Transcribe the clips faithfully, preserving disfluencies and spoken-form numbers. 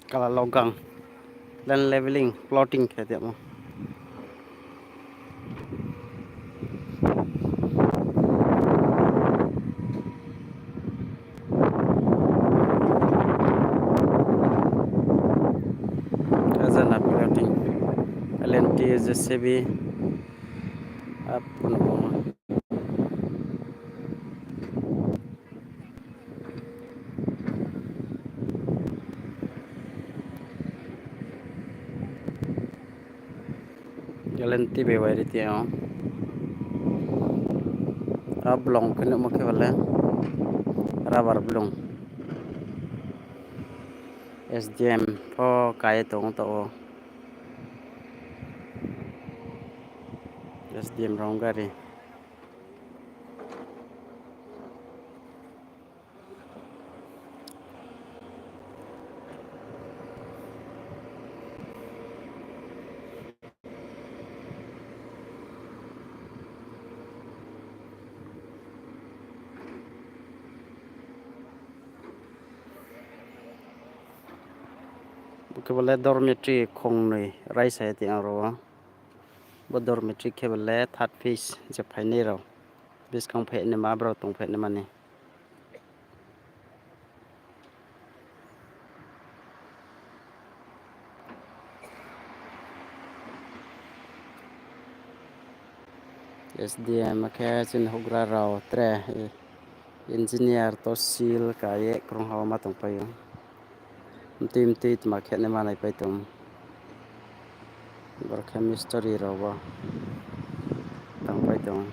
Kalalogang. Land leveling, plotting khe tongmo. Ajana plotting. L and T, J C B. Apo no boma. L and T bai wai ri tong ou. A blong khe nuhmo khe bale rubber blong. S D M pho kai ye tong ou taoh wo. S D M rao gari. Bo khe bale dormitory khongnoi raisa ye tong ou aro wo. Bo dormitory khe bale third phase je phainai rao. Buskang phainaima, brao tong phainaima ni. S D M khe chini houhgra rao tre, engineer, tosil, ka ye krungha wo ma tongpai ou. Mtui mtui tma khe naima naipai tong. Boro khe mistri rao bo tangpai tong.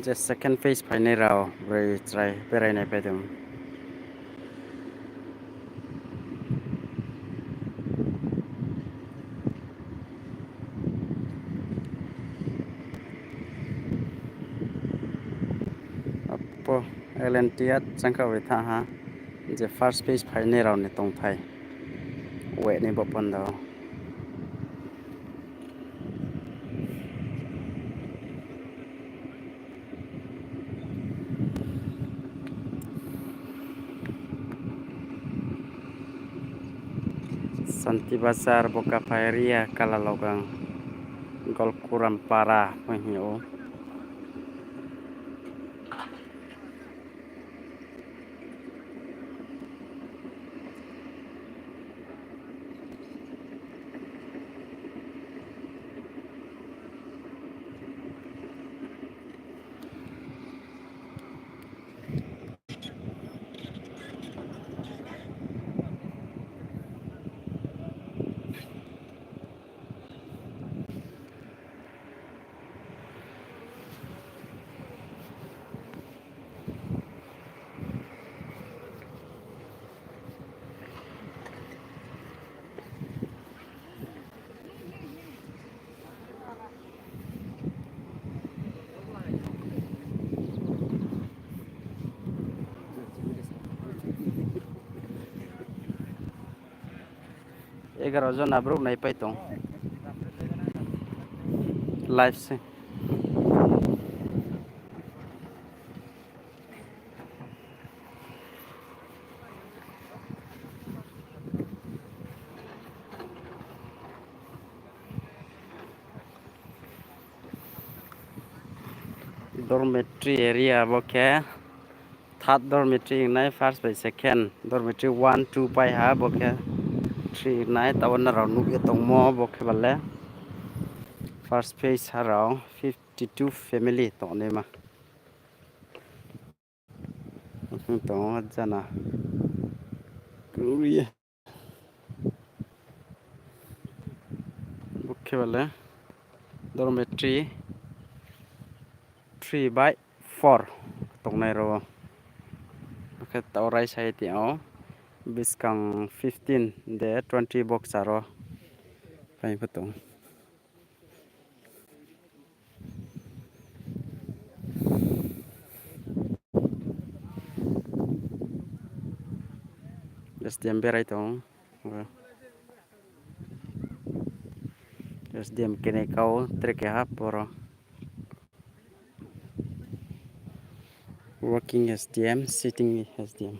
Je second phase phainai rao broi chrai berai naipai tong. Apo L and T a changkha bai thanng ha, je first phase phainai rao ni tongthai. Weh ni bo panda wo. Santi Bazar, Bokapha area, Kalalogang, Golkuram Para hing ou. Egaro jona brouh naipai tong. Live se. Dormitory area bo khe third dormitory ong nai, first bai second dormitory one, two pai ha, bo khe three ong nai, taoh wo nrao nuh ye tongmo bo khe bale first phase ha rao fifty two family tongnaima. Tong ou jana. Kri ye. Bo khe bale dormitory three by four tongnai rao. Bo khe taoh raisa ye tong ou. Buskang fifteen de twenty box aro phai pho tong. S D M berai tong ou. S D M kenai kau tre keha boro. Working S D M, sitting S D M.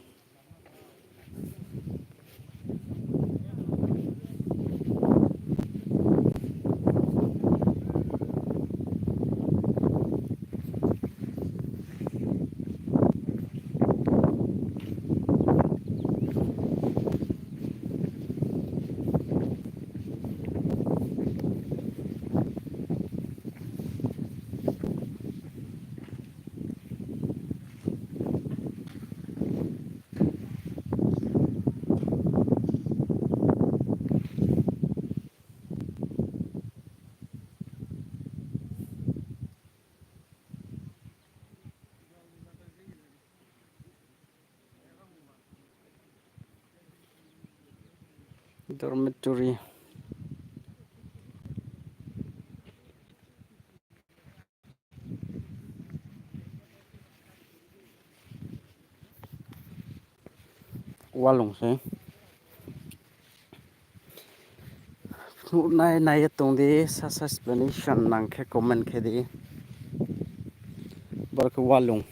Dormitory. Walung se. Phnuh nai nai ye tong di, sasa explanation nang khe comment khe di. Bar khe walung.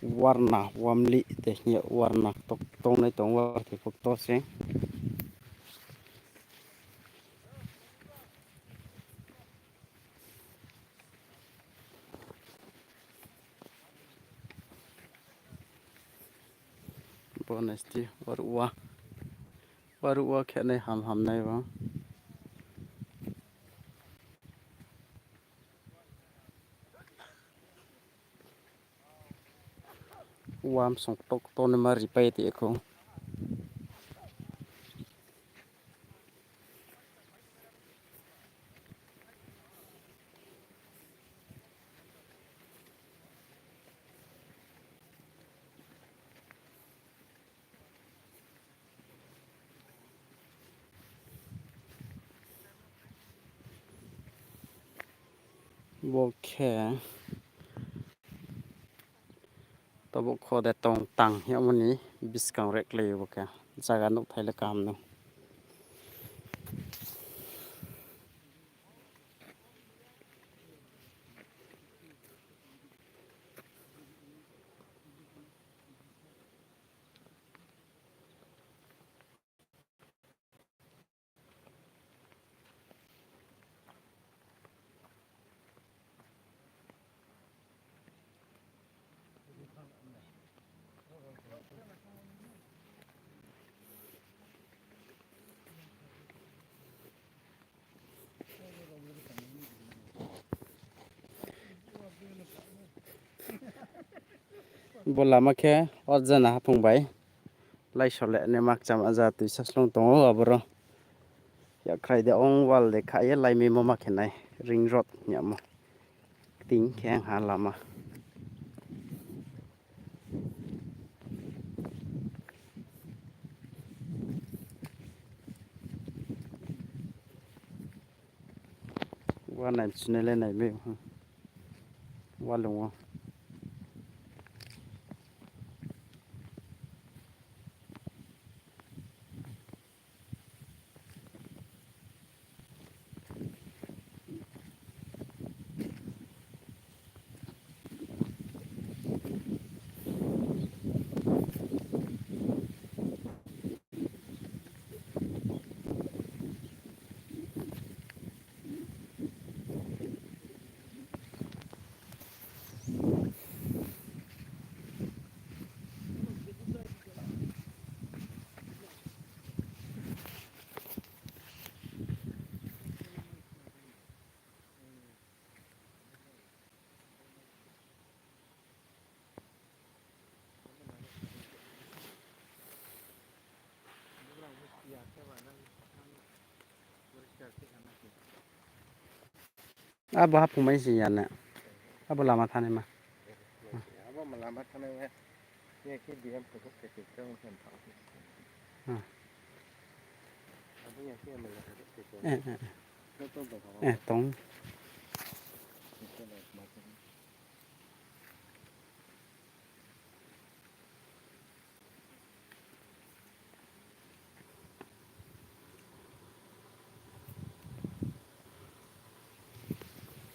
Warna, wamli, te hing ye warna ktok tongnai tong, war khe kok to se. Bo nai sti, waruh wa. Waruh wa khe nai ham ham nai bo. Wam song tok tok ni ma ripai ti khou. Bo khe tabuk kho de tong tang yagmo ni buskang reh klái bo khe zaga nuhthai le kaham no. Bo lama khe Orjana haphung bai Laisole ni makcham aja tuisa slung tong ou aboro. Yakkhrai de ong wall de kha ye laimaimo ma khe nai, ring road hing yamo. Kting khe ha lama. Wa nai chine le nai mi, hmm. Walung wo. Abo haphung mai se ya na. Abo lama thanai ma. Abo lama thanai ma. Ye khe D M photo khe khe khe ong khe. Hmm. Abo ya khe M L A photo khe khe. Eh, eh, eh. Photo bo eh, tong.